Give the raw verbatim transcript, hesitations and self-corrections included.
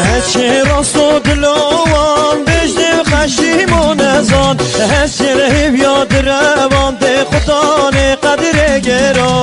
Heçê rast û dilowan, bêjnê xeşîm û nezan, heçê rêviya direwan, dê xudanê qedirê gêro.